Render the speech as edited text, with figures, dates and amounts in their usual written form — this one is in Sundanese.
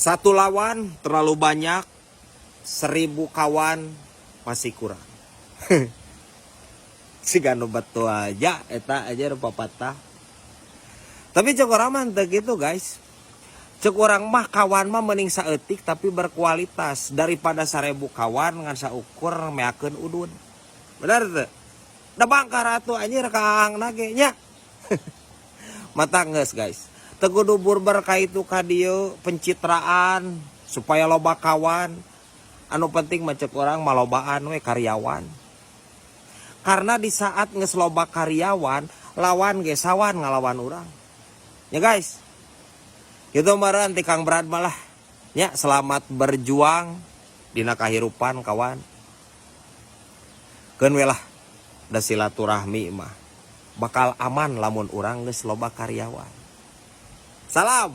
Satu lawan terlalu banyak, 1000 kawan masih kurang. Siga nu betul aja eta aja rupa patah. Tapi cek urang mah teu gitu, guys. Cek urang mah kawan mah mending saeutik tapi berkualitas daripada 1000 kawan ngan saukur meakeun udud. Benar teu? Da bangkar atuh anjir kaang nage nya. Mata geus, guys. Teu kudu burber ka itu ka dieu, pencitraan supaya loba kawan. Anu penting mah cek urang mah lobaan we karyawan. Karena di saat geus loba karyawan, lawan ge sawan ngalawan urang. Ya, guys. Gitu meureun ti Kang Brad malah. Ya, selamat berjuang dina kahirupan, kawan. Keun we lah, da silaturahmi mah bakal aman lamun urang geus loba karyawan. Salam.